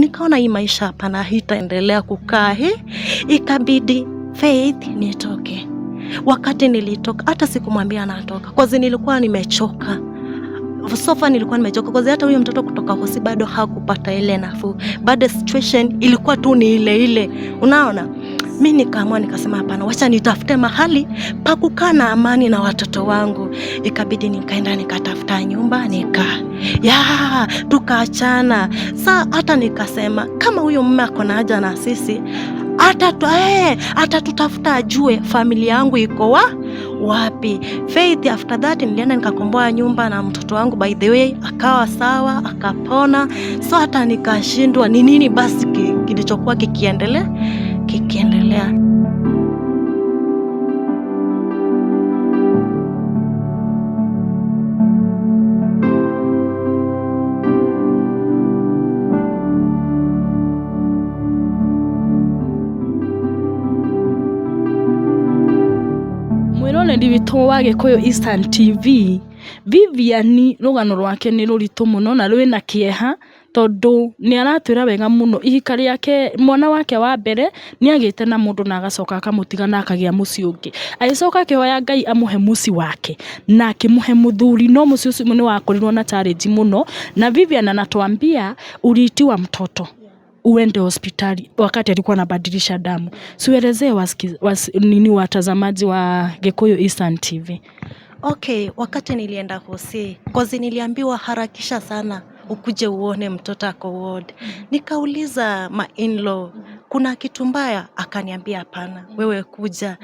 Nikaona hii maisha hapana, hitaendelea kukaa hii. Ikabidi Faith nitoke. Wakati nilitoka, hata sikumwambia natoka, cause nilikuwa nimechoka. So far nilikuwa nimechoka, cause hata huyo mtoto kutoka hosi bado hakupata ile nafuu, bado situation ilikuwa tu ni ile ile, unaona. Mi nikaamua nikasema, hapana, wacha nitafute mahali pa kukaa na amani na watoto wangu. Ikabidi nikaenda nikatafuta nyumba ya tukaachana. Sa hata nikasema kama huyo mume ako na haja na sisi, hata tutafuta ajue familia yangu iko wapi. Faith, after that nilienda nikakomboa nyumba na mtoto wangu, by the way akawa sawa, akapona. So hata nikashindwa ni nini basi kilichokuwa kikiendelea. Mwĩroreri witũ wa Gĩkũyũ Eastern TV, Vivian rũgano rwake nĩ rũritũ mũno na rwĩna kĩeha tondũ nĩ aratwĩra wega mũno ihika rĩake, mwana wake wa mbere nĩ agĩte na mũndũ na agacoka akamũtiga na akagĩa mũciĩ ũngĩ. Agĩcoka akĩhoya Ngai amũhe mũciĩ wake na akĩmũhe mũthuri, no mũciĩ ũcio nĩ wakorirwo na challenge mũno, na Vivian anatuambia uliitiwa mtoto uende hospitali wakati alikuwa anabadilisha damu. Siuelezee nini watazamaji wa Gikuyu Eastern TV. Okay, wakati nilienda hosi, cause niliambiwa harakisha sana ukuje uone mtoto ako ward. Nikauliza ma in-law, kuna kitu mbaya? Akaniambia hapana, wewe kuja.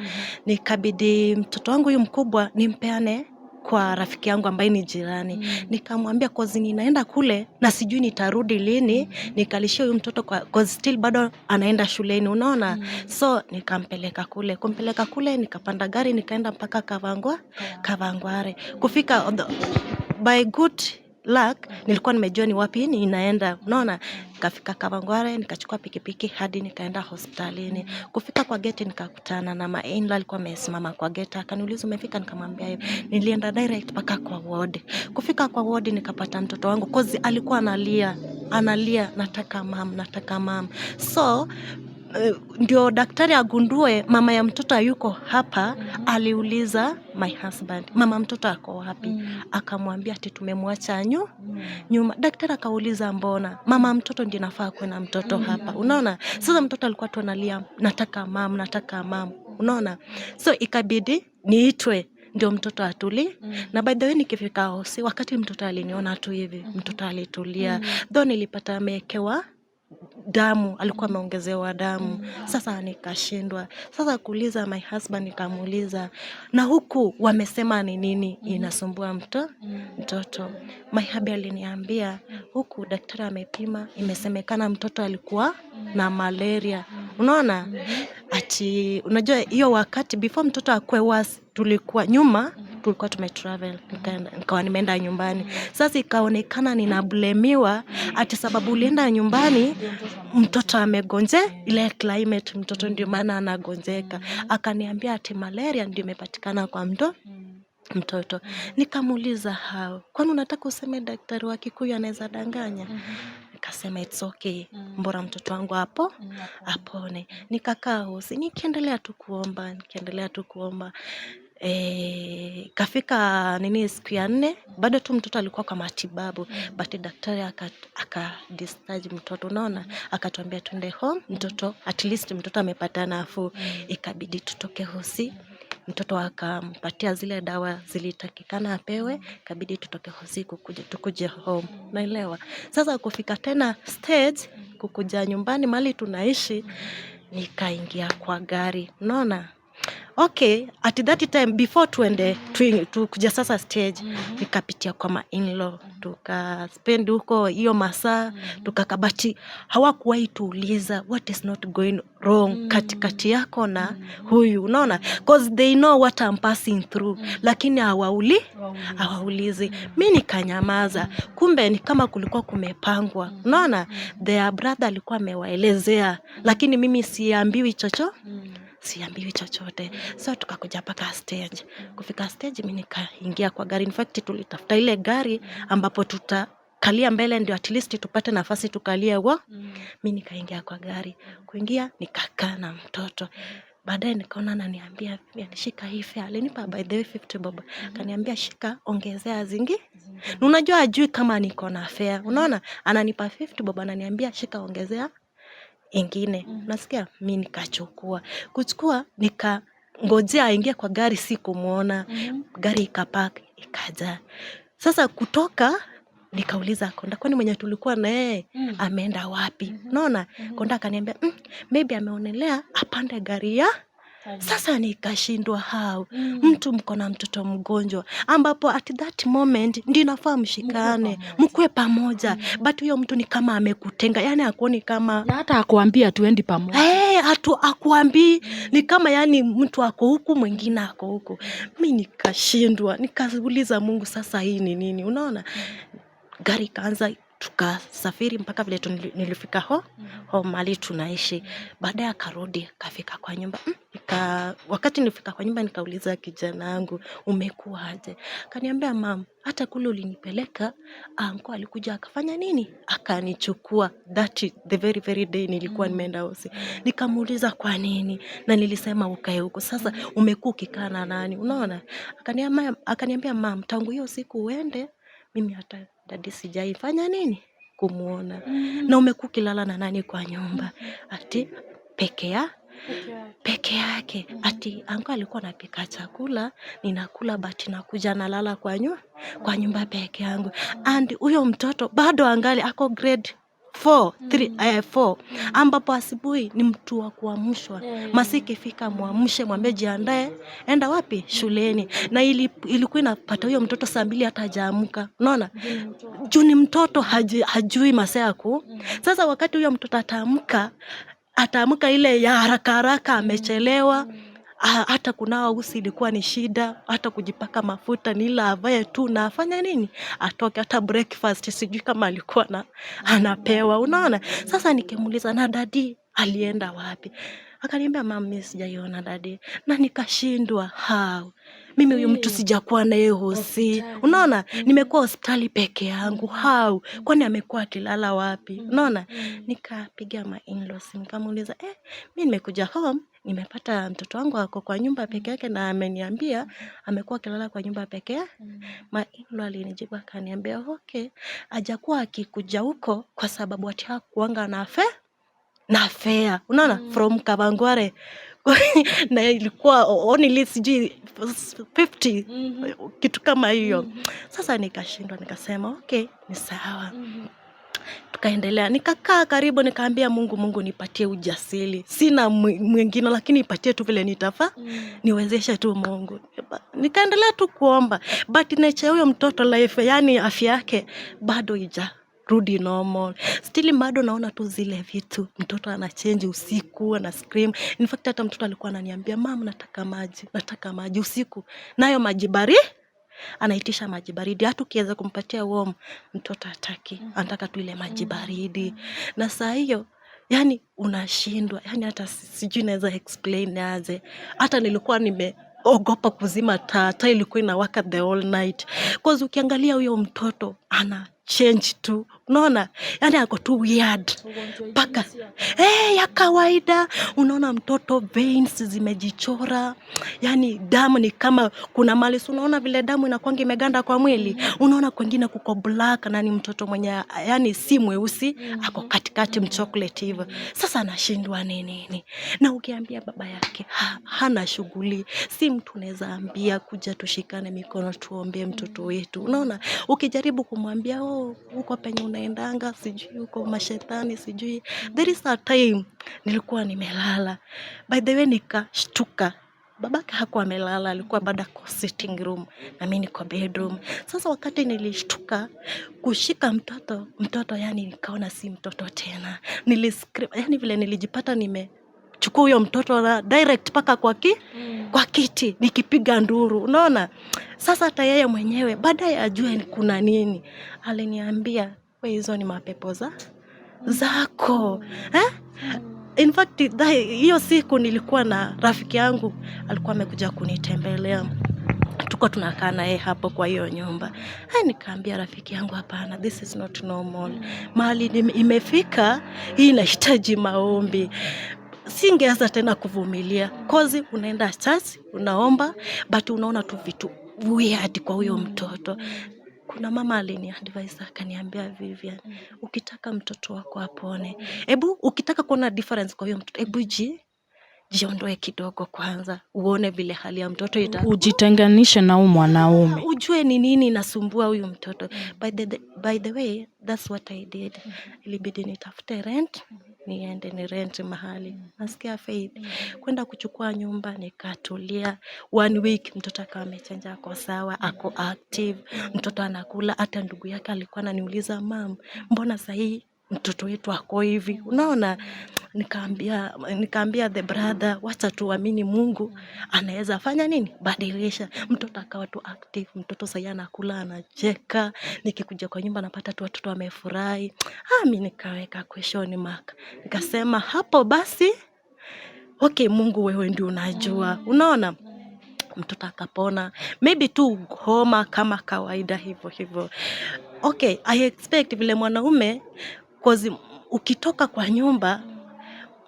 Nikabidi mtoto wangu huyu mkubwa nimpeane kwa rafiki yangu ambaye ni jirani. Nikamwambia cause ninaenda kule na sijui nitarudi lini, nikalishia huyu mtoto kwa cause still bado anaenda shuleni, unaona? So nikampeleka kule. Kumpeleka kule nikapanda gari nikaenda mpaka Kawangware. Kufika by good luck nilikuwa nimejua ni wapi ninaenda, unaona? Nikafika Kawangware nikachukua pikipiki hadi nikaenda hospitalini. Kufika kwa geti nikakutana na ma-in-law alikuwa amesimama kwa geti, akaniuliza umefika? Nikamwambia hivi. Nilienda direct mpaka kwa ward. Kufika kwa ward nikapata mtoto wangu cause alikuwa analia, analia, nataka mam, nataka mam. So ndio daktari agundue mama ya mtoto hayuko hapa, aliuliza my husband, mama mtoto ako wapi? Akamwambia ati tumemwacha nyuma. Daktari akauliza mbona? Mama mtoto ndiye nafaa kuwe na mtoto hapa. Unaona? Sasa mtoto alikuwa tu analia, nataka mam, nataka mam. Unaona? So ikabidi niitwe ndio mtoto atuli. Na by the way nikifika hosi, wakati mtoto aliniona tu hivi, mtoto alitulia. Though nilipata amewekewa damu, alikuwa ameongezewa damu. Sasa nikashindwa. Sasa kuuliza my husband, nikamuuliza na huku wamesema ni nini inasumbua mtoto. My hubby aliniambia huku daktari amepima, imesemekana mtoto alikuwa na malaria. Unaona? Ati unajua hiyo wakati before mtoto akuwe worse, tulikuwa nyuma, tulikuwa tumetravel, nikawa nimeenda nyumbani. Sasa ikaonekana ninablemiwa ati sababu ulienda nyumbani mtoto amegonje, ile climate mtoto ndio maana anagonjeka. Akaniambia ati malaria ndio imepatikana kwa mtoto. Nikamuuliza how, kwani unataka useme daktari wa Kikuyu anaweza danganya? Nikasema it's okay, mbora mtoto wangu hapo apone. Nikakaa hosi nikiendelea tu kuomba, nikiendelea tu kuomba. Kafika nini siku ya 4, bado tu mtoto alikuwa kwa matibabu, but daktari aka discharge mtoto, unaona? Akatuambia twende home, mtoto at least mtoto amepata nafuu. Ikabidi tutoke hosi, mtoto akampatia zile dawa zilitakikana apewe, ikabidi tutoke hosi tukuje home. Naelewa. Sasa kufika tena stage, kukuja nyumbani mahali tunaishi, nikaingia kwa gari. Unaona? Okay, at that time before tuende tukuja sasa stage, nikapitia kwa ma in-law, tuka spend huko hiyo masaa, tukakabati. Hawakuwahi tuuliza what is not going wrong katikati yako na huyu, unaona? Cause they know what I'm passing through, lakini hawaulizi. Mi nikanyamaza. Kumbe ni kama kulikuwa kumepangwa, unaona? Their brother alikuwa amewaelezea, lakini mimi siambiwi siambiwi chochote. So tukakuja mpaka stage. Kufika stage mi nikaingia kwa gari. In fact tulitafuta ile gari ambapo tuta Kalia mbele ndio at least tupate nafasi tukalie wa. Mi nikaingia kwa gari, kuingia nikakaa na mtoto. Baadaye nikaona ananiambia, "Shika hii fare." Alinipa by the way 50 bob, akaniambia, "Shika, ongezea zingi." Na unajua ajui kama niko na fare, unaona? Ananipa 50 bob, ananiambia, "Shika, ongezea ingine." Nasikia mi nikachukua, kuchukua nikangojea aingie kwa gari, si kumwona. Gari ikapark, ikajaa. Sasa kutoka nikauliza konda, "Kwani mwenye tulikuwa na yeye ameenda wapi?" Unaona? Konda akaniambia, maybe ameonelea apande gari ya." Sasa nikashindwa how mtu mko na mtoto mgonjwa, ambapo at that moment ndio inafaa mshikane, mkuwe pamoja, but huyo mtu ni kama amekutenga, yani akuoni kama Na hata akuambia tuendi pamoja. Hey, hatu akuambii, ni kama yani mtu ako huku, mwingine ako huku. Mi nikashindwa, nikauliza Mungu, sasa hii ni nini? Unaona? Gari ikaanza, tukasafiri mpaka vile nilifika ho mahali tunaishi. Baadaye akarudi, akafika kwa nyumba. Wakati nilifika kwa nyumba nikauliza kijana wangu, "Umekuwa aje?" Akaniambia, "Mum, hata kule ulinipeleka anko alikuja akafanya nini, akanichukua that the very very day nilikuwa nimeenda hosi." Nikamuuliza, "Kwa nini? Na nilisema ukae huko, sasa umekuwa ukikaa na nani?" Unaona? Akaniambia, "Mum, tangu hiyo siku uende, mimi hata daddy sijaifanya nini, kumuona. Na umekuwa ukilala na nani kwa nyumba?" Ati peke yake. Ati anko alikuwa anapika chakula, ninakula, but nakuja nalala kwa nyumba peke yangu. And huyo mtoto bado angali ako grade 4, 3, 4, ambapo asubuhi ni mtu wa kuamshwa. Masaa ikifika muamshe, mwambie jiandae, enda wapi? Shuleni. Na ilikuwa inapata huyo mtoto saa 2 hata hajaamka. Unaona? Juu ni mtoto hajui masaa ya ku. Sasa wakati huyo mtoto ataamka, ataamka ile ya haraka haraka, amechelewa. Hata kunawa usi ilikuwa ni shida, hata kujipaka mafuta ni ile avae tu na afanye nini, atoke. Hata breakfast sijui kama alikuwa na anapewa, unaona? Sasa nikimuuliza, "Na daddy alienda wapi?" Akaniambia, "Mum, mimi sijaiona daddy." Na nikashindwa how mimi huyu mtu sijakuwa naye hosi, unaona? Nimekuwa hospitali peke yangu, how? Kwani amekuwa akilala wapi? Unaona? Nikapiga ma in-laws, nikamuuliza, "Mi nimekuja home, nimepata mtoto wangu ako kwa nyumba peke yake na ameniambia amekuwa akilala kwa nyumba peke yake." My in-law alinijibu akaniambia, "Okay, hajakuwa akikuja huko kwa sababu ati hakuanga na fare." Unaona? From Kawangware na ilikuwa only sijui 50, kitu kama hiyo. Sasa nikashindwa, nikasema okay, ni sawa. Tukaendelea, nikakaa karibu, nikaambia Mungu, "Mungu nipatie ujasiri, sina mwingine, lakini nipatie tu vile nitafaa, niwezeshe tu Mungu." Nikaendelea tu kuomba, but nature huyo mtoto life, yani afya yake bado ija rudi normal. Still bado naona tu zile vitu, mtoto ana change usiku, ana scream. In fact hata mtoto alikuwa ananiambia, "Mum, nataka maji, nataka maji usiku." Nayo maji baridi, anaitisha maji baridi. Hata ukiweza kumpatia warm, mtoto hataki, anataka tu ile maji baridi. Na saa hiyo yani unashindwa, yani hata sijui naweza explain aje. Hata nilikuwa nimeogopa kuzima taa, taa ilikuwa inawaka the whole night. 'Cause ukiangalia huyo mtoto ana change tu, unaona? Yani ako tu weird mpaka ya kawaida. Unaona mtoto veins zimejichora, yani damu ni kama kuna mali, si unaona vile damu inakuanga imeganda kwa mwili? Unaona kwengine kuko black, na ni mtoto mwenye yani si mweusi, ako katikati, mchocolate hivyo. Sasa anashindwa ni nini, na ukiambia baba yake hana shughuli, si mtu unaweza ambia kuja tushikane mikono tuombee mtoto wetu. Unaona, ukijaribu kumwambia, "Oh, huko penye unaendanga, sijui huko mashetani, sijui." There is a time nilikuwa nimelala, by the way, nikashtuka. Babake hakuwa amelala, alikuwa bado ako sitting room na mimi niko bedroom. Sasa wakati nilishtuka kushika mtoto, mtoto yani nikaona si mtoto tena. Niliscream, yani vile nilijipata nimechukua huyo mtoto na direct mpaka kwa kiti nikipiga nduru, unaona? Sasa hata yeye mwenyewe baadaye ajue kuna nini, aliniambia, "We, hizo ni mapepo zako, eh?" In fact hiyo siku nilikuwa na rafiki yangu alikuwa amekuja kunitembelea. Tuko tunakaa naye hapo kwa hiyo nyumba. Hai, nikaambia rafiki yangu, hapana, this is not normal. Mahali imefika hii inahitaji maombi. Singeweza tena kuvumilia, 'cause unaenda church unaomba, but unaona tu vitu weird kwa huyo mtoto. Kuna mama alini advise akaniambia, "Vivian, ukitaka mtoto wako apone, hebu ukitaka kuona difference kwa huyo mtoto, hebu jiondoe kidogo kwanza, uone vile hali ya mtoto ita Ujitenganishe na huu mwanaume. Ujue ni nini inasumbua huyu mtoto." By the way, that's what I did. Ilibidi nitafute rent, niende ni rent mahali. Nasikia Faith, kwenda kuchukua nyumba, nikatulia one week, mtoto akawa amechange, ako sawa, ako active, mtoto anakula. Hata ndugu yake alikuwa ananiuliza, "Mum, mbona sahii mtoto wetu ako hivi?" Unaona, nikaambia the brother, wacha tuamini Mungu anaweza fanya nini, badilisha. Mtoto akawa tu active, mtoto sahii anakula, anacheka. Nikikuja kwa nyumba napata tu watoto wamefurahi. Ah, mi nikaweka question mark, nikasema hapo basi, okay, Mungu wewe ndio unajua. Unaona, mtoto akapona, maybe tu homa kama kawaida hivyo hivyo. Okay, I expect vile mwanaume, 'cause ukitoka kwa nyumba,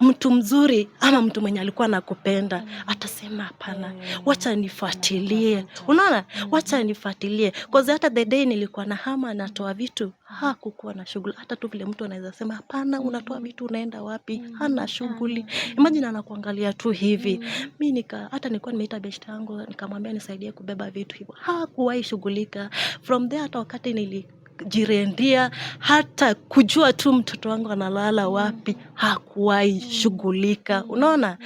mtu mzuri ama mtu mwenye alikuwa anakupenda atasema hapana, wacha nifuatilie. Unaona, wacha nifuatilie. 'Cause hata the day nilikuwa na hama natoa vitu, hakukuwa na shughuli. Hata tu vile mtu anaweza sema hapana, unatoa vitu unaenda wapi? Hana shughuli. Imagine anakuangalia tu hivi. Mi hata nilikuwa nimeita beshte yangu nikamwambia nisaidie kubeba vitu hivyo. Hakuwahi shughulika. From there hata wakati nilijirendia, hata kujua tu mtoto wangu analala wapi, hakuwahi shughulika. Unaona,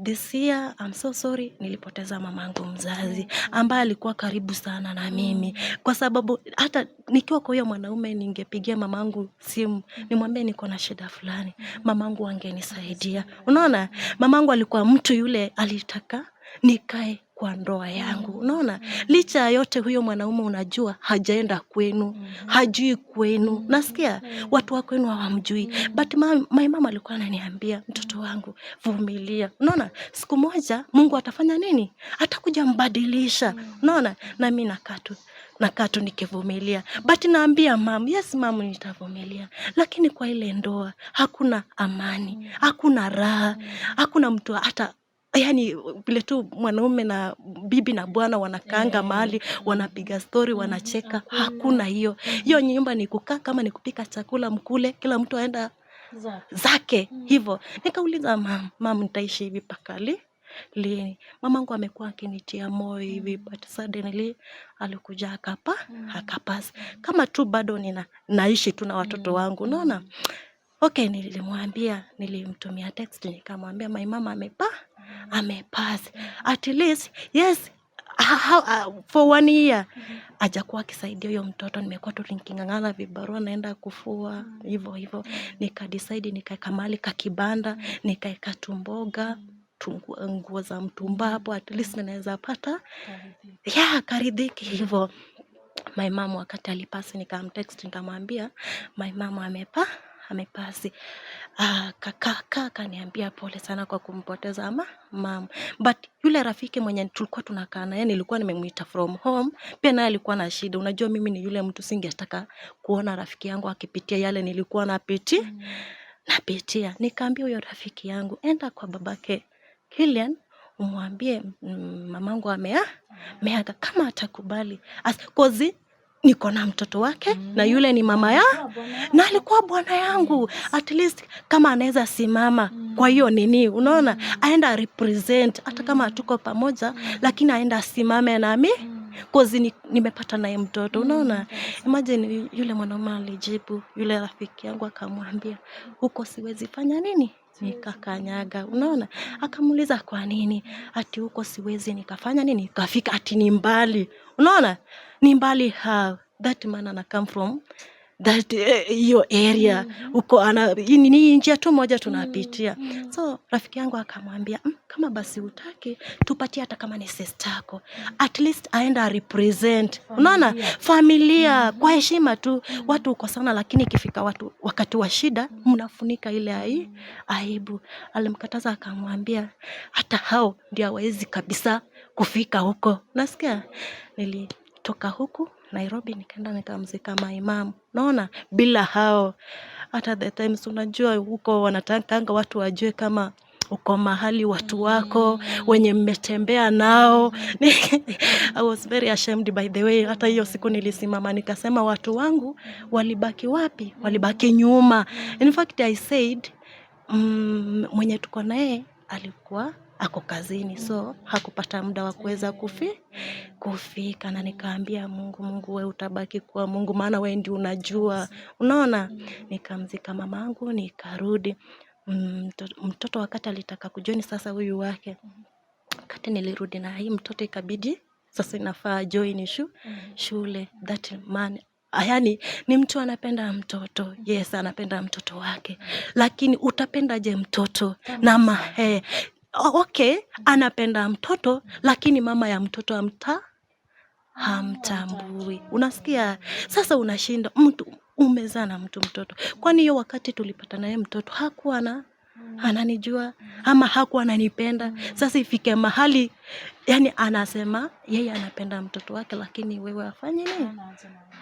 this year, I'm so sorry, nilipoteza mamangu mzazi ambaye alikuwa karibu sana na mimi, kwa sababu hata nikiwa kwa huyo mwanaume ningepigia mamangu simu nimwambie niko na shida fulani, mamangu angenisaidia. Unaona, mamangu alikuwa mtu yule alitaka nikae kwa ndoa yangu. Unaona, licha ya yote huyo mwanaume unajua hajaenda kwenu, hajui kwenu. Nasikia watu wa kwenu hawamjui. But my mama alikuwa ananiambia, "Mtoto wangu, vumilia. Unaona, siku moja Mungu atafanya nini? Atakuja mbadilisha." Unaona, na mimi nakaa tu nikivumilia. But naambia mum, "Yes mum, nitavumilia." Lakini kwa ile ndoa hakuna amani, hakuna raha, hakuna mtu hata, yani vile tu mwanaume na bibi na bwana wanakaanga mahali wanapiga story, wanacheka, hakuna hiyo. Hiyo nyumba ni kukaa, kama ni kupika chakula mkule, kila mtu aenda zake hivyo. Nikauliza mum, "Mum, nitaishi hivi mpaka lini?" Mamangu amekuwa akinitia moyo hivi, but suddenly alikuja akapass. Kama tu bado nina naishi tu na watoto wangu, unaona? Okay, nilimwambia, nilimtumia text nikamwambia my mama amepass. At least, yes, for one year hajakuwa akisaidia huyo mtoto, nimekuwa tu niking'ang'ana vibarua, naenda kufua hivyo hivyo. Nikadecide nikaeka mahali kakibanda, nikaeka tumboga, nguo za mtumba hapo, at least ninaweza pata, yeah, karidhiki hivyo. My mom wakati alipasi, nikamtext nikamwambia my mom amepasi. Kaka akaniambia pole sana kwa kumpoteza ama mum. But yule rafiki mwenye tulikuwa tunakaa naye, nilikuwa nimemuita from home, pia naye alikuwa na shida. Unajua mimi ni yule mtu singetaka kuona rafiki yangu akipitia yale nilikuwa napitia. Nikaambia huyo rafiki yangu, "Enda kwa babake Kilian umwambie mamangu ameaga, kama atakubali. 'Cause niko na mtoto wake na yule ni mama ya na alikuwa bwana yangu, at least kama anaweza simama kwa hiyo nini, unaona, aenda represent, hata kama hatuko pamoja, lakini aenda asimame nami, 'cause nimepata naye mtoto." Unaona, imagine yule mwanaume alijibu yule rafiki yangu akamwambia, "Huko siwezi fanya nini, nikakanyaga." Unaona, akamuuliza kwa nini, ati huko siwezi nikafanya nini, nikafika, ati ni mbali. Unaona, ni mbali how? That man ana come from that hiyo area huko, ana ni njia tu moja tunapitia. So rafiki yangu akamwambia, kama basi utaki, tupatie hata kama ni sister yako, at least aenda represent, unaona, familia kwa heshima tu. Watu uko sana, lakini ikifika watu wakati wa shida mnafunika ile aibu. Alimkataza akamwambia hata hao ndio hawezi kabisa. kufika huko. Nasikia nilitoka huku Nairobi nikaenda nikamzika my mom. Naona bila hao hata the times, unajua huko wanatakanga watu wajue kama uko mahali watu wako wenye mmetembea nao. I was very ashamed, by the way. Hata hiyo siku nilisimama nikasema watu wangu walibaki wapi? Walibaki nyuma. In fact, I said mwenye tuko naye alikuwa ako kazini, so hakupata muda wa kuweza kufika, na nikaambia Mungu, "Mungu, we utabaki kuwa Mungu, maana we ndio unajua." Unaona, nikamzika mamangu nikarudi. Mtoto wakati alitaka kujoin sasa huyu wake, wakati nilirudi na hii mtoto, ikabidi sasa inafaa join shule. That man, yani ni mtu anapenda mtoto, yes, anapenda mtoto wake, lakini utapendaje mtoto na okay, anapenda mtoto lakini mama ya mtoto hamtambui. Unasikia? Sasa unashinda mtu umezaa na mtu mtoto. Kwani hiyo wakati tulipata naye mtoto hakuwa na ananijua ama hakuwa ananipenda? Sasa ifike mahali yani anasema yeye anapenda mtoto wake, lakini wewe afanye nini?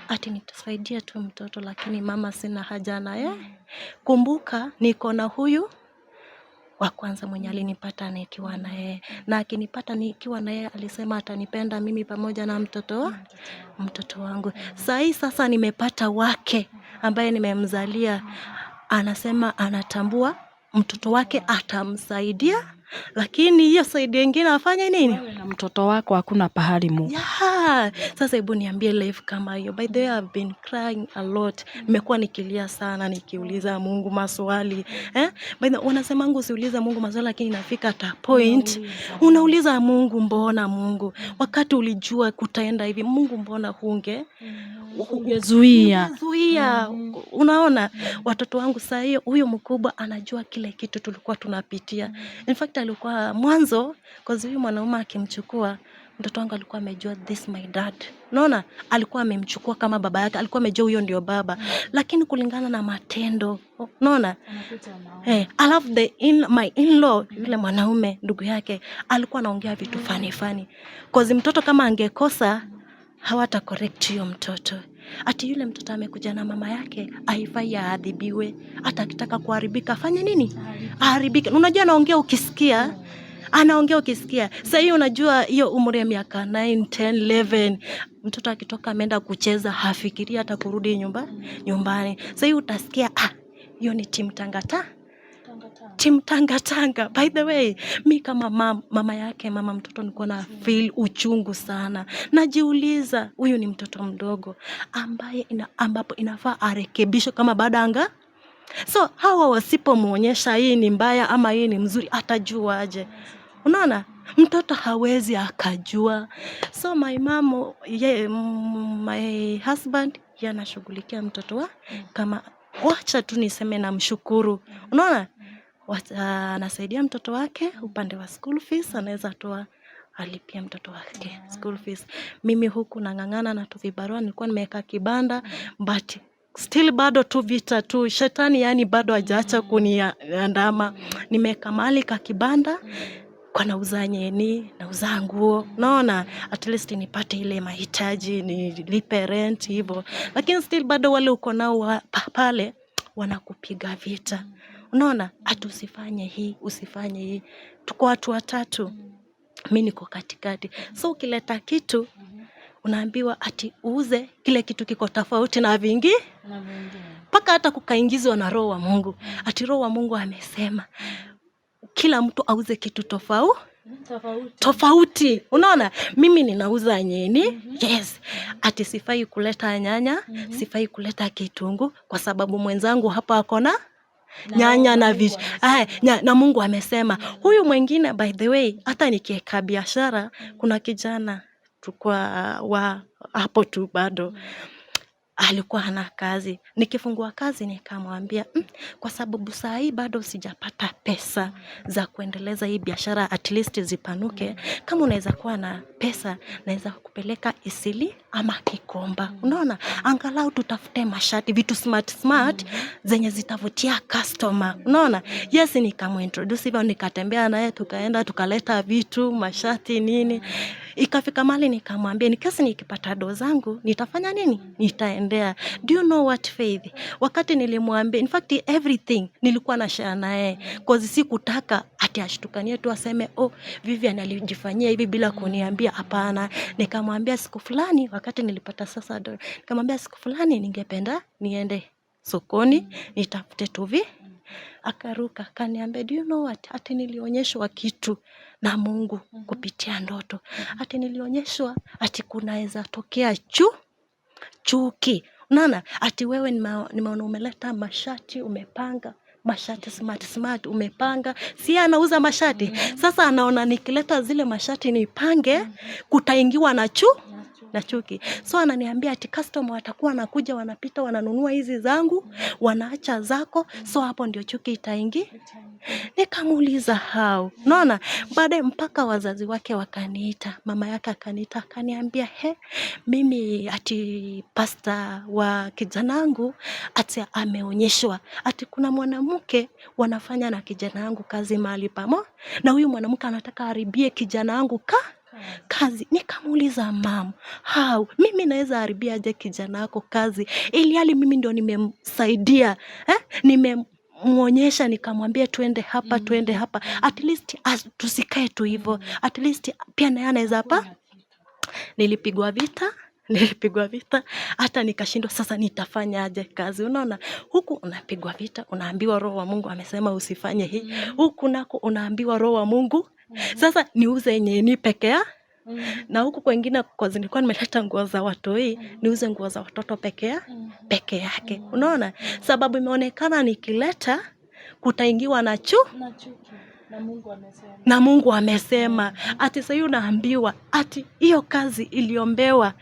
Ati nitasaidia tu mtoto, lakini mama sina haja naye. Kumbuka niko na huyu wa kwanza mwenye alinipata nikiwa na yeye, na akinipata nikiwa na yeye alisema atanipenda mimi pamoja na mtoto wangu. Saa hii sasa nimepata wake ambaye nimemzalia, anasema anatambua mtoto wake atamsaidia, lakini hiyo saidia ingine afanye nini? Wewe na mtoto wako hakuna pahali mu. Yeah. Sasa hebu niambie life kama hiyo. By the way, I've been crying a lot. Nimekuwa nikilia sana nikiuliza Mungu maswali. Eh? By the way, wanasemanga usiulize Mungu maswali, lakini inafika at a point unauliza Mungu, mbona Mungu? Wakati ulijua kutaenda hivi, Mungu mbona hunge Ungezuia. Ungezuia. Unaona watoto wangu saa hiyo, huyu mkubwa anajua kile kitu tulikuwa tunapitia. In fact, alikuwa mwanzo, cause huyu mwanaume akimchukua mtoto wangu alikuwa amejua this my dad. Unaona, alikuwa amemchukua kama baba yake, alikuwa amejua huyo ndio baba, lakini kulingana na matendo, unaona. Alafu my in-law, yule mwanaume ndugu yake alikuwa anaongea vitu funny funny. Cause mtoto kama angekosa hawata correct hiyo mtoto. Ati yule mtoto amekuja na mama yake, haifai aadhibiwe. Hata akitaka kuharibika afanye nini? Aharibike. Unajua anaongea ukisikia, anaongea ukisikia. Sasa hiyo unajua hiyo umri ya miaka 9, 10, 11, mtoto akitoka ameenda kucheza hafikiri hata kurudi nyumbani. Sasa hiyo utasikia, ah, hiyo ni timu tangata timu tanga tanga. By the way, mi kama mama yake, mama mtoto, nilikuwa na feel uchungu sana. Najiuliza, huyu ni mtoto mdogo ambaye ambapo inafaa arekebishwe kama baada anga. So hawa wasipomwonyesha hii ni mbaya ama hii ni mzuri, atajuaje? Unaona, mtoto hawezi akajua. So my mom, my husband yeye anashughulikia mtoto wa kama, wacha tu niseme namshukuru. Unaona, anasaidia mtoto wake upande wa school fees, anaweza toa alipia mtoto wake school fees. Mimi huku nang'ang'ana na tuvibarua, nilikuwa nimeweka kibanda, but still bado tu vita tu, shetani yani bado hajaacha kuniandama. Nimeweka mahali ka kibanda kwa nauza nyeni, nauza nguo, naona at least nipate ile mahitaji, nilipe rent hivyo, lakini still bado wale uko nao pale wanakupiga vita. Unaona, ati usifanye hii, usifanye hii. Tuko watu watatu, mi niko katikati. So ukileta kitu unaambiwa ati uuze kile kitu kiko tofauti na vingi, mpaka hata kukaingizwa na Roho wa Mungu, ati Roho wa Mungu amesema kila mtu auze kitu tofauti tofauti. Unaona, mimi ninauza nyeni, yes, ati sifai kuleta nyanya, sifai kuleta kitunguu kwa sababu mwenzangu hapa ako na nyanya na vitu na Mungu amesema. Huyu mwingine, by the way, hata nikieka biashara, kuna kijana tukua wa hapo tu bado alikuwa hana kazi. Nikifungua kazi nikamwambia, kwa sababu saa hii bado sijapata pesa za kuendeleza hii biashara, at least zipanuke. Kama unaweza kuwa na pesa, naweza kupeleka Eastleigh. Ama Gikomba, unaona, angalau tutafute mashati, vitu smart smart zenye zitavutia customer, unaona. Yes, nikamuintroduce hivyo, nikatembea naye, tukaenda tukaleta vitu, mashati, nini. Ikafika mahali nikamwambia nikasi nikipata do zangu nitafanya nini, nitaendea. Do you know what, Faith, wakati nilimwambia, in fact everything nilikuwa na share naye, cause sikutaka ati ashtukanie tu aseme, "Oh, Vivian alijifanyia hivi bila kuniambia." Hapana, nikamwambia siku fulani, wakati nilipata sasa do, nikamwambia siku fulani ningependa niende sokoni nitafute tuvi. Akaruka akaniambia, "Do you know what, ati nilionyeshwa kitu na Mungu kupitia ndoto, ati nilionyeshwa ati kunaweza tokea chuki, unaona, ati wewe nimeona umeleta mashati, umepanga mashati smart smart, umepanga." Si yeye anauza mashati? Sasa anaona nikileta zile mashati nipange, kutaingiwa na chuki. So ananiambia ati customer watakuwa wanakuja, wanapita, wananunua hizi zangu, wanaacha zako, so hapo ndio chuki itaingia. Nikamuuliza how? Unaona, baadaye mpaka wazazi wake wakaniita, mama yake akaniita akaniambia, he, mimi ati pasta wa kijanangu ati ameonyeshwa ati kuna mwanamke wanafanya na kijana wangu kazi mahali pamo, na huyu mwanamke anataka haribie kijana wangu kazi. Nikamuuliza, "Mum, how mimi naweza haribia aje kijana wako kazi, ili hali mimi ndio nimemsaidia, eh? Nimemwonyesha, nikamwambia tuende hapa, tuende hapa, at least tusikae tu hivyo, at least pia naye anaweza hapa." Nilipigwa vita, nilipigwa vita hata nikashindwa sasa nitafanya aje kazi. Unaona, huku unapigwa vita, unaambiwa Roho wa Mungu amesema usifanye hii, huku nako unaambiwa Roho wa Mungu. Sasa niuze yenye ni pekea na huku kwengine, cause nilikuwa nimeleta nguo za watoi, niuze nguo za watoto peke yake? Unaona, sababu imeonekana nikileta kutaingiwa na Na chuki. Na Mungu amesema. Na Mungu amesema ati sahii unaambiwa ati hiyo kazi iliombewa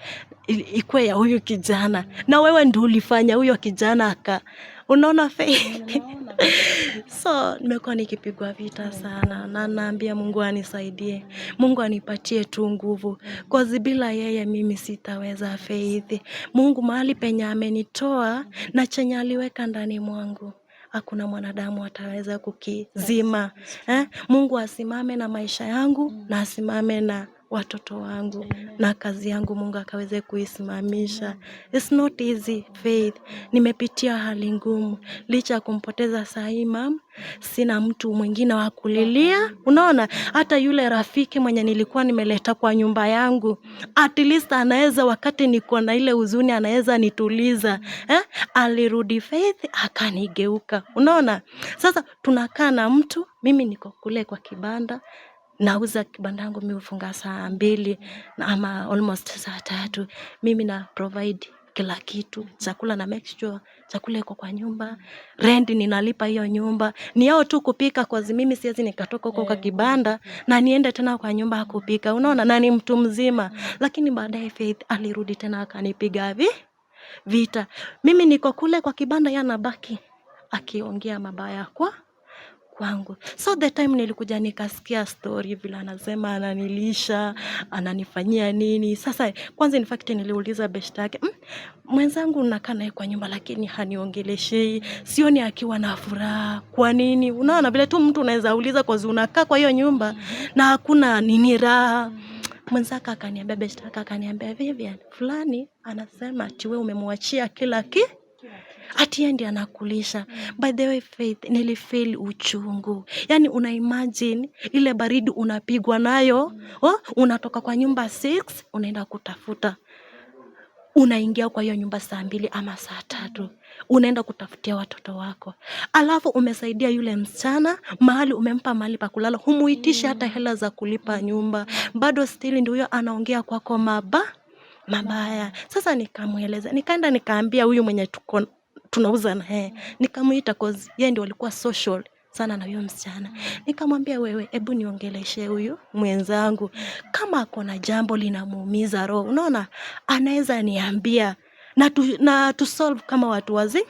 ikuwe ya huyu kijana, na wewe ndio ulifanya huyo kijana aka, unaona, Faith? Naona. So nimekuwa nikipigwa vita sana, na naambia Mungu anisaidie, Mungu anipatie tu nguvu, cause bila yeye mimi sitaweza, Faith. Mungu mahali penye amenitoa na chenye aliweka ndani mwangu, hakuna mwanadamu ataweza kukizima, eh? Mungu asimame na maisha yangu na asimame na watoto wangu na kazi yangu, Mungu akaweze kuisimamisha. It's not easy, Faith. Nimepitia hali ngumu licha ya kumpoteza sahi mum, sina mtu mwingine wa kulilia. Unaona, hata yule rafiki mwenye nilikuwa nimeleta kwa nyumba yangu, at least anaweza, wakati niko na ile huzuni, anaweza nituliza, eh? Alirudi, Faith, akanigeuka. Unaona, sasa tunakaa na mtu, mimi niko kule kwa kibanda nauza. Kibanda yangu mi hufunga saa 2 ama almost saa 3. Mimi na provide kila kitu, chakula na make sure chakula iko kwa nyumba, rent ninalipa hiyo nyumba, ni yao tu kupika, cause mimi siwezi nikatoka huko kwa kibanda na niende tena kwa nyumba ya kupika, unaona, na ni mtu mzima. Lakini baadaye, Faith, alirudi tena akanipiga vita. Mimi niko kule kwa kibanda, yeye anabaki akiongea mabaya kwangu. So the time nilikuja nikasikia story vile anasema ananilisha, ananifanyia nini. Sasa kwanza in fact niliuliza beshte yake, mwenzangu nakaa naye kwa nyumba lakini haniongeleshei, sioni akiwa na furaha. Kwa nini?" Unaona vile tu mtu unaweza uliza, cause unakaa kwa hiyo nyumba na hakuna nini raha. Mwenzake akaniambia, beshte yake akaniambia, "Vivian, fulani anasema ati wewe umemwachia kila ati yeye ndiye anakulisha." By the way, Faith, nilifeel uchungu. Yaani una imagine ile baridi unapigwa nayo, oh, unatoka kwa nyumba 6 unaenda kutafuta, unaingia kwa hiyo nyumba saa 2 ama saa 3, unaenda kutafutia watoto wako, alafu umesaidia yule msichana mahali, umempa mahali pa kulala, humuitishi hata hela za kulipa nyumba, bado still ndio huyo anaongea kwako mabaya. Sasa nikamweleza, nikaenda nikaambia huyu mwenye tuko tunauza na yeye, nikamuita cause yeye ndio alikuwa social sana na huyo msichana. Nikamwambia, "Wewe, hebu niongeleshe huyu mwenzangu, kama ako na jambo linamuumiza roho, unaona, anaweza niambia na tu solve kama watu wazi."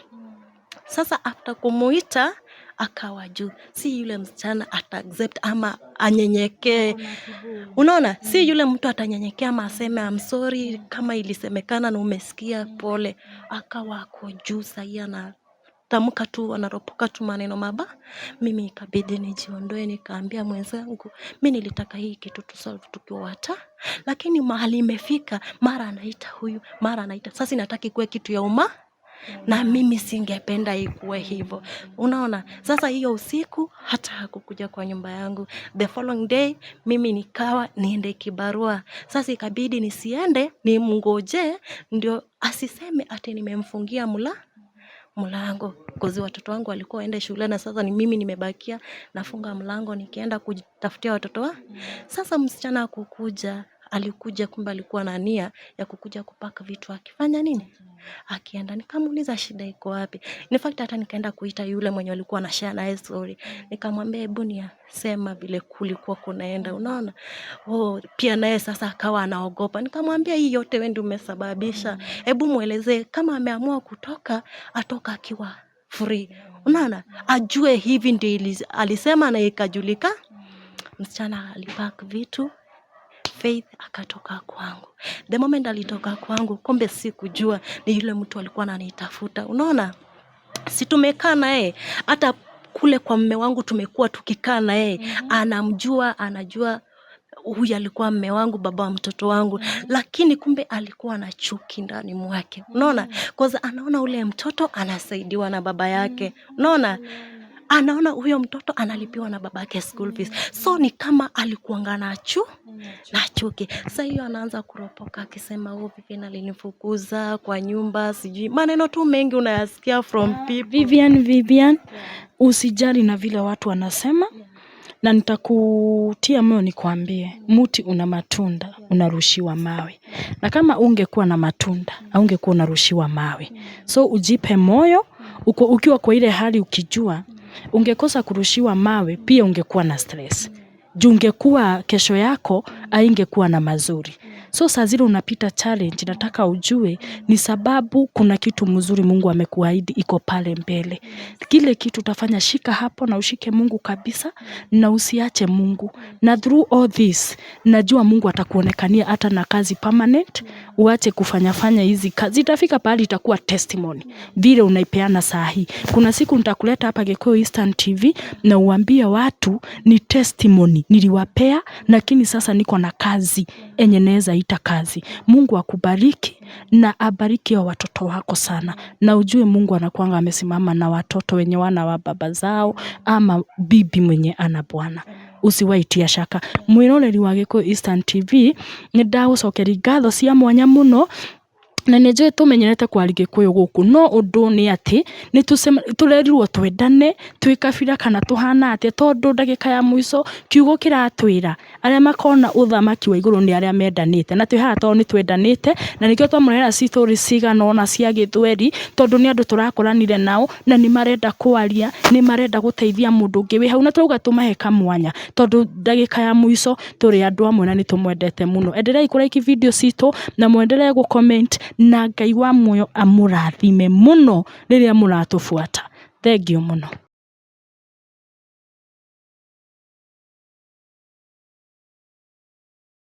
Sasa after kumuita Akawa juu, si yule msichana ata accept ama anyenyekee. Unaona, si yule mtu atanyenyekea ama aseme I'm sorry kama ilisemekana na umesikia, pole. Akawa ako juu sahii, anatamka tu, anaropoka tu maneno maba. Mimi ikabidi nijiondoe, nikaambia mwenzangu, mi nilitaka hii kitu tu solve tukiwa lakini mahali imefika, mara anaita huyu, mara anaita sasa, inataka ikuwe kitu ya umma na mimi singependa ikuwe hivyo. Unaona, sasa hiyo usiku hata hakukuja kwa nyumba yangu. The following day mimi nikawa niende kibarua. Sasa ikabidi nisiende, nimngoje ndio asiseme ati nimemfungia mlango, cause watoto wangu walikuwa waende shule na sasa ni mimi nimebakia nafunga mlango nikienda kujitafutia watoto wa. Sasa msichana hakukuja, alikuja kumbe alikuwa na nia ya kukuja kupaka vitu akifanya nini? Akienda. Nikamuuliza shida iko wapi? In fact hata nikaenda kuita yule mwenye walikuwa na share naye story. Nikamwambia hebu sema vile kulikuwa kunaenda, unaona? Oh, pia naye sasa akawa anaogopa. Nikamwambia hii yote wewe ndio umesababisha. Hebu muelezee kama ameamua kutoka, atoka akiwa free. Unaona? Ajue hivi ndio alisema na ikajulika. Msichana alipack vitu, Faith akatoka kwangu. The moment alitoka kwangu, kumbe sikujua ni yule mtu alikuwa ananitafuta. Unaona? Si tumekaa naye hata kule kwa mme wangu tumekuwa tukikaa naye. Anamjua, anajua huyu alikuwa mme wangu, baba wa mtoto wangu. Lakini kumbe alikuwa na chuki ndani mwake. Unaona? Cause anaona ule mtoto anasaidiwa na baba yake. Unaona? Anaona huyo mtoto analipiwa na babake school fees. So ni kama alikuanga na chuki. Sasa hiyo anaanza kuropoka akisema oh, Vivian alinifukuza kwa nyumba, sijui maneno tu mengi unayasikia from people. Vivian, usijali na vile watu wanasema, na nitakutia moyo nikwambie, muti una matunda unarushiwa mawe, na kama ungekuwa na matunda haungekuwa unarushiwa mawe. So ujipe moyo, ukiwa kwa ile hali ukijua ungekosa kurushiwa mawe, pia ungekuwa na stress. Juu ungekuwa kesho yako haingekuwa na mazuri. So saa zile unapita challenge, nataka ujue ni sababu kuna kitu mzuri Mungu amekuahidi iko pale mbele. Kile kitu utafanya, shika hapo na ushike Mungu kabisa na usiache Mungu. Na through all this, najua Mungu atakuonekania hata na kazi permanent, uache kufanya fanya hizi kazi. Itafika pahali itakuwa testimony. Vile unaipeana saa hii. Kuna siku nitakuleta hapa Gikuyu Eastern TV na uambie watu ni testimony niliwapea, lakini sasa niko na kazi enye naweza ita kazi. Mungu akubariki na abariki wa watoto wako sana, na ujue Mungu anakuanga amesimama na watoto wenye wana wa baba zao ama bibi mwenye ana bwana. Usiwahi tia shaka. Mwiroreri wa Gikuyu Eastern TV, nĩ ndagũcokeria ngatho cia mwanya mũno, na nĩ njũĩ tũmenyerete kwaria Gĩkũyũ gũkũ, no ũndũ nĩ atĩ nĩ tũrerirwo twendane twĩ kabira kana tũhana atĩa, tondũ ndagĩka ya mũico kiugo kĩratwĩra arĩa makona ũthamaki wa igũrũ nĩ arĩa mendanĩte, na twĩ haha tondũ nĩ twendanĩte, na nĩkĩo twamũrehera story cigana ũna cia gĩthweri, tondũ nĩ andũ tũrakoranire nao na nĩ marenda kwaria, nĩ marenda gũteithia mũndũ ũngĩ wĩ hau, na tũrauga tũmahe kamwanya, tondũ ndagĩka ya mũico tũrĩ andũ amwe na nĩ tũmwendete mũno. Endelea kũ like video citũ na mwendelee gũ comment, na Ngai wa muoyo amũrathime mũno rĩrĩa mũratũbuata. Thengiũ mũno.